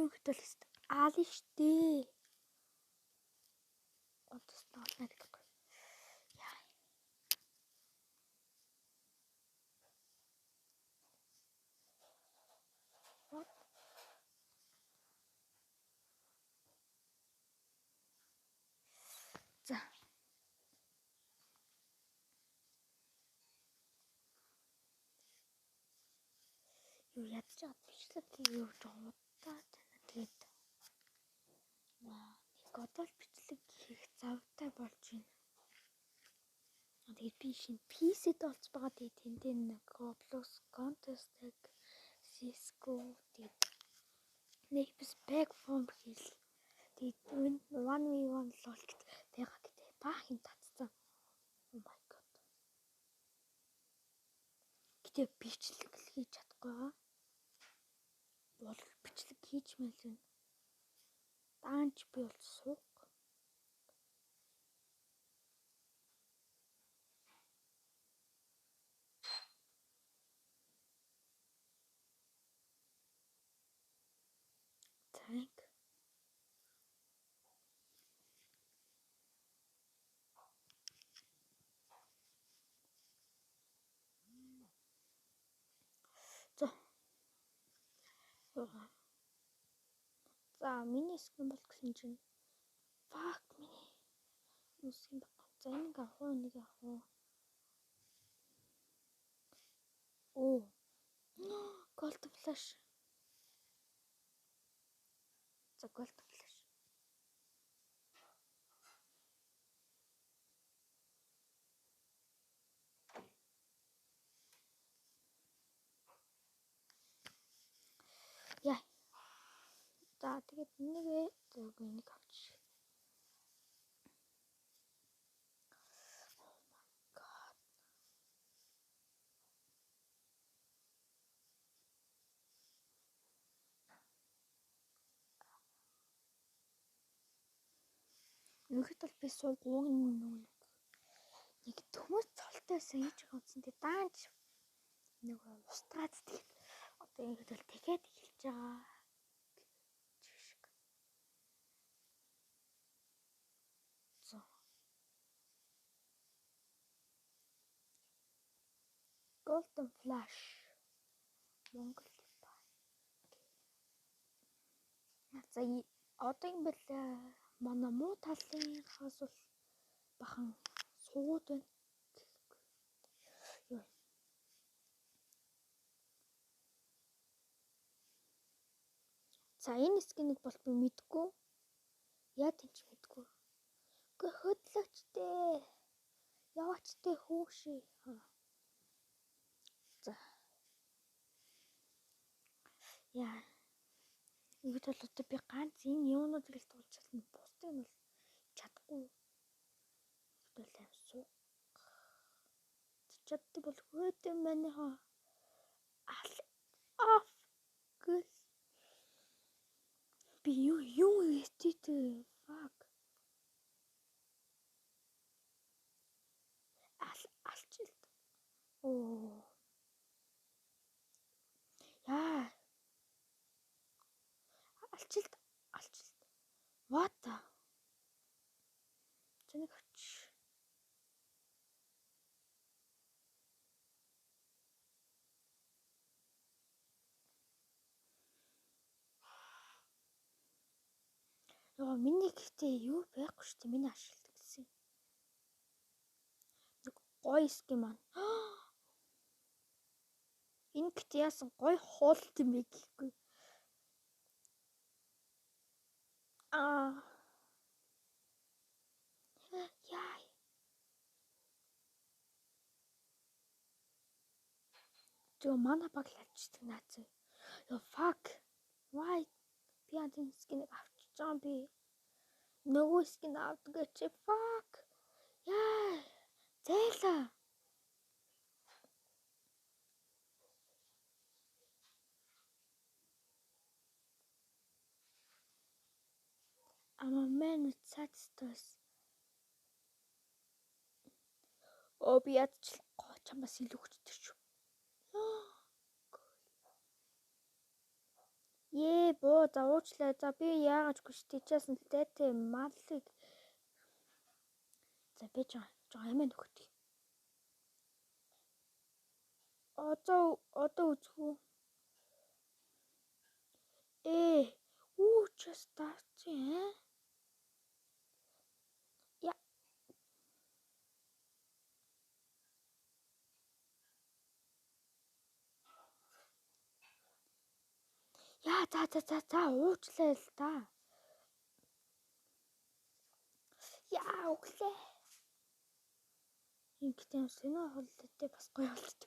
Ерөнхийдөө л аална штэ. Одоо олно гэдэг. Яа. What? За. Юу ядаж байгаа бичлэг хийв жоохон удаа байна. Тэгээд нэг одоо л бичлэг хийх завтай болж байна. Тэгээд би шинэ PC-д олж байгаа. Тэгээд тэндээ нэг Roblox, Counter Strike, CS:GO тэгээд Napes Back Form хэл. Тэгээд 1v1 LOL гэт байгаа гэдэг баах юм татцсан. Oh my god. Гэтэ бичлэг л хийж чадахгүй байгаа. Бол бичлэг хийж мэл юм. Даанч би бол сууг. Tank. За. За миний skin бол гэсэн чинь fuck миний skin байхгүй. За энийг авах уу, энийг авах уу? Оо. Gold flash. За gold flash. Яа. За тэгээд энийгээ зөв энийг авчих. Oh my god. Ерөнхийдөө би сууг нэг төмөс цолтойсэн хийж байгаа юмсан. Тэгээд даанч нөгөө устгаад тэгээд одоо ерөнхийдөө тэгэхэд эхэлж байгаа. Шиг. За. Golden Flash. Монгол. За одоо юм бэл манай муу талын хаас бол бахан суугаад байна. Юу. За энэ skin-ийг бол би мэдгүй. Яа тэнч мэдгүй. Үгүй хөдлөөчтэй. Яваачтэй хүүшээ. За. Яа. Ингээд бол одоо би ганц энэ юунуудыг л туулж чадна. Бусдыг нь бол чадахгүй. Ингээд бол аим сууг. Чаддаг бол хөөдөн манайхаа ал оф гэл. Би юу хийтэй fuck. Ал алчилт. Оо. Яа. Алчилт алчилт. What the? Чаныг авч. Нөгөө миний гэхдээ юу байхгүй шүү дээ. Миний ашигладаг гэсэн. Нэг гоё skin маань. Энэ гэхдээ яасан гоё хоолт юм бэ гэхгүй. Аа. Яа. Зөв манай баг л авчдаг наац. Йоо fuck. Why? Би антын skin-ийг авчиж байгаа юм би. Нөгөө skin авдаг чи fuck. Яа. Зайлаа. I'm a man with sad stories. Оо би ядч чамаас илүү хүчтэй шүү. Боо за уучлаа. За би яагаад ч тийчээсэн л дээ маллыг. За би жоо амиа нөхдөг. Одоо үзэх үү? Үү час таарсан ээ. Я. Яа за уучлаа л да. Яа өглөө. Ингэхдээ сонин холлоо бас гоё болт.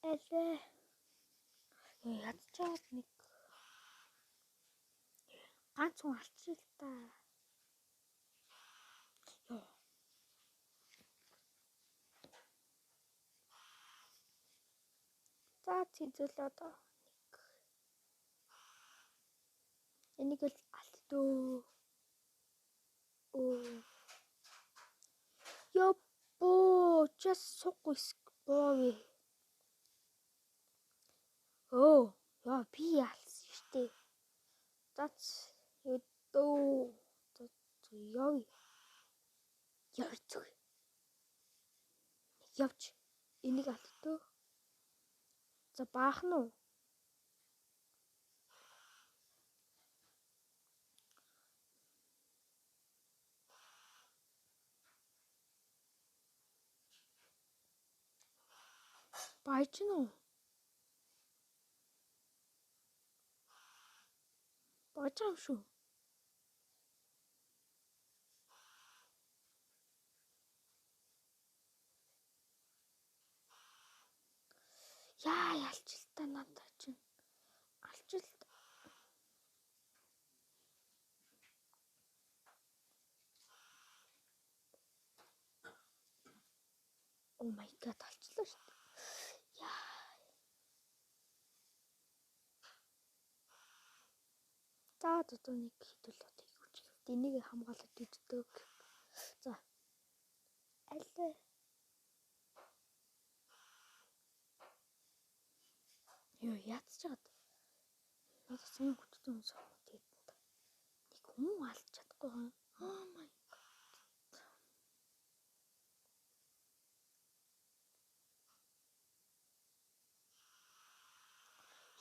Алээ. Ядчаад нэг ганц хүн алчих л та. Йоо. За тийзэл одоо нэг энийг л алддөө. Оо. Йоо боо, just суг эск боовэ. Оо, яа би ялсан штэ. Зац өдөө. Яв. Явж. Явж. Энийг алддөө. За баахан уу? Баяж нь уу? Баяж юм шүү. Яа ялчилтаа надад чинь алчилт. Oh my god алчлаа шүү дээ. Яа. За одоо нэг хэдүүл одоо юу ч гэвд энийг хамгаалаад иддэг. За. Аль. Йоо яатчаад. Надад сонин хүчтэй хүн суух тэгээд нэг хүн алж чадахгүй юм. Oh my god.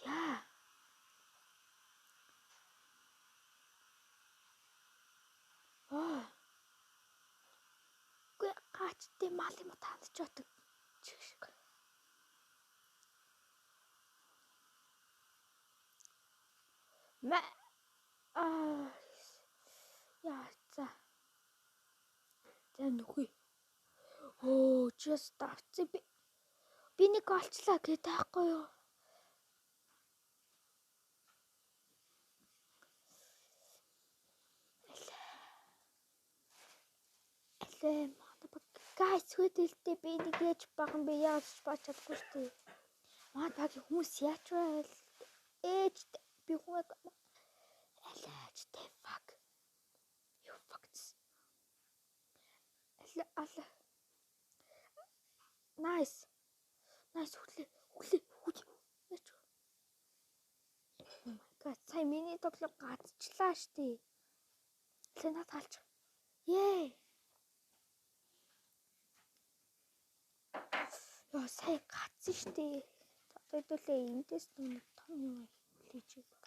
Яа. Аа. Гүй гачтай мал юм танд ч отог. Чиг шиг. Мэ аа яа за. За нөхөө. Оо just давцсан би. Би нэг олчлаа гэдэг таахгүй юу? Алээ манай баг guys хөдөлтөө би нэг яаж баган би яаж бач чадахгүй шүү дээ. Манай багийн хүмүүс яач вэ? Ээж би хүн алаач тэ fuck. You fucked. Алаа алаа. Nice. Nice хөглөө. Хөглөө. Хөглөө. Яач. Oh my god. Сая миний тоглоом гацчлаа штий. Алаа над халж. Ее. Йоо сая гацсан штий. Одоо хэдүүлээ эндээс нэг том юм хүлээж баг.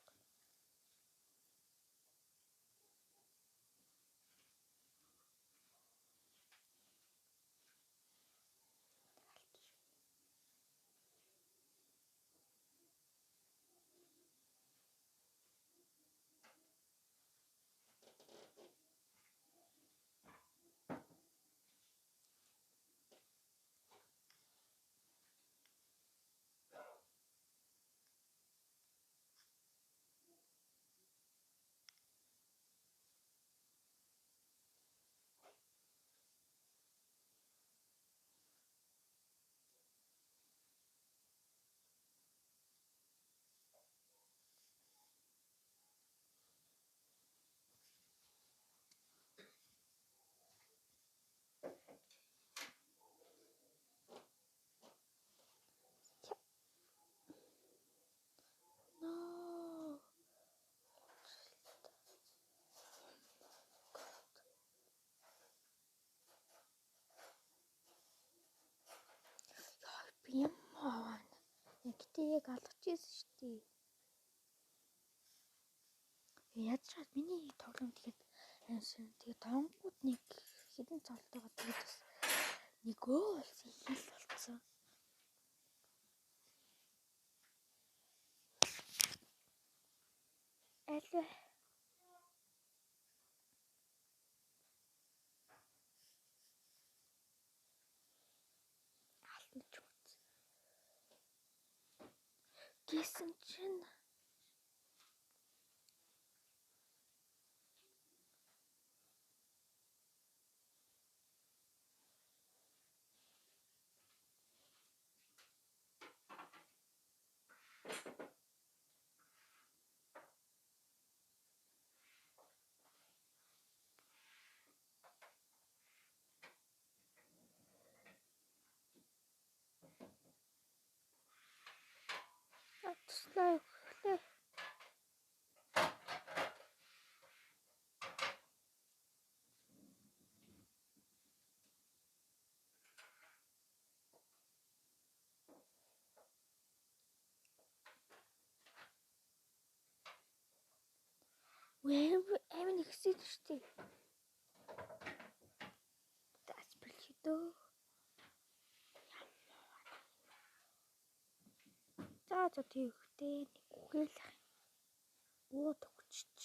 яг алгаж ирсэн шүү дээ. Яаж ч миний тоглоом тэгээд ансан. Тэгээд тонгууд нэг хэдэн цолтойгоо тэгээд бас нэг өө болсон хэл болцсон. Аль вэ? Алтан ч үз. Гэсэн чинь туслаа өглөө. Амин ихсэж штий. Аспирчдөө. За за тийхтэй нэг үгээл уу төгчч.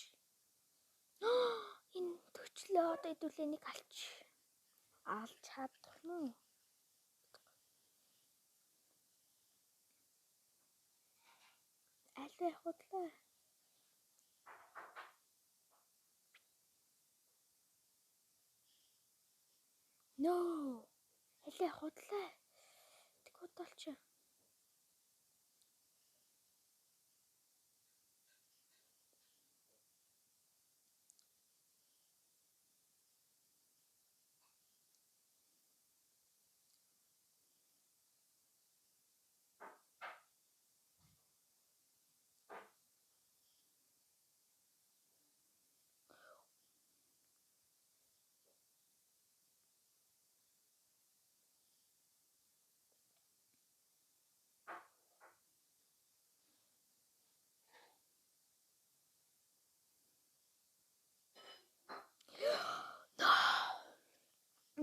Энэ төгчлөө одоо хэдүүлээ нэг алч. Алж чадах нь уу? Аль вэ худлаа? No. Аль худлаа? Тэг худлаач.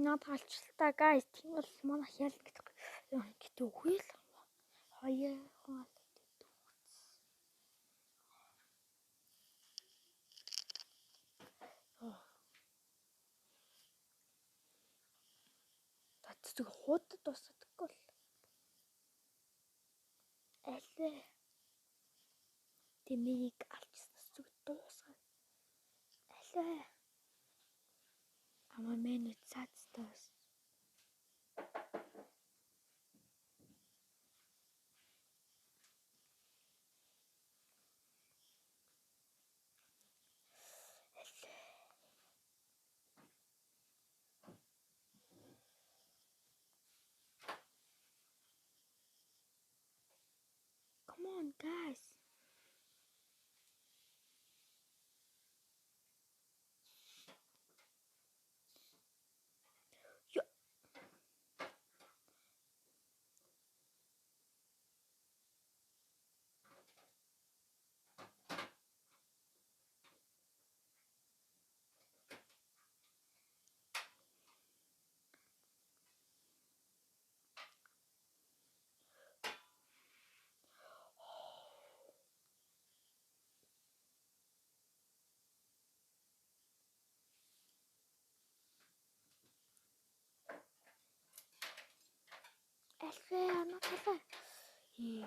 Наад алчлаа guys. Тийм бол манайх ялна гэдэг. Гэтэ үгүй л хоёр хүн алдаг. Татдаг хуудад дуусдаггүй л. Аль вэ? Тэмийг алчснаас зүг дуусгаа. Аль вэ? I'm a man with sad stars. Come on, guys. Альфа, анаа. Ээ.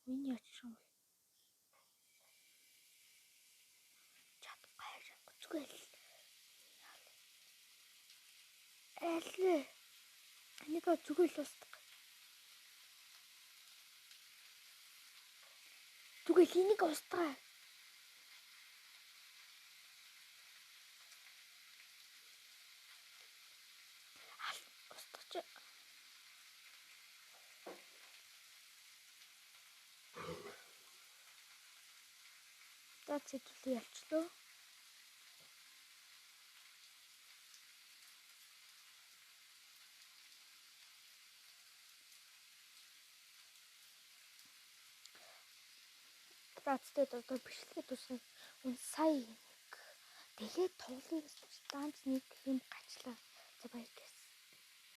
Миний очсон бол чадахгүй зүгээр л аль нэг зүгээр л устдаг. Тэгвэл энийг устгаа. Устгах. За зэдвэлээ ялчлаа. Зацтай одоо бичлэгээ дуусгах үн сая нэг тэгээд тоглоё гэсэн станц нэг юм гачлаа. За баяр.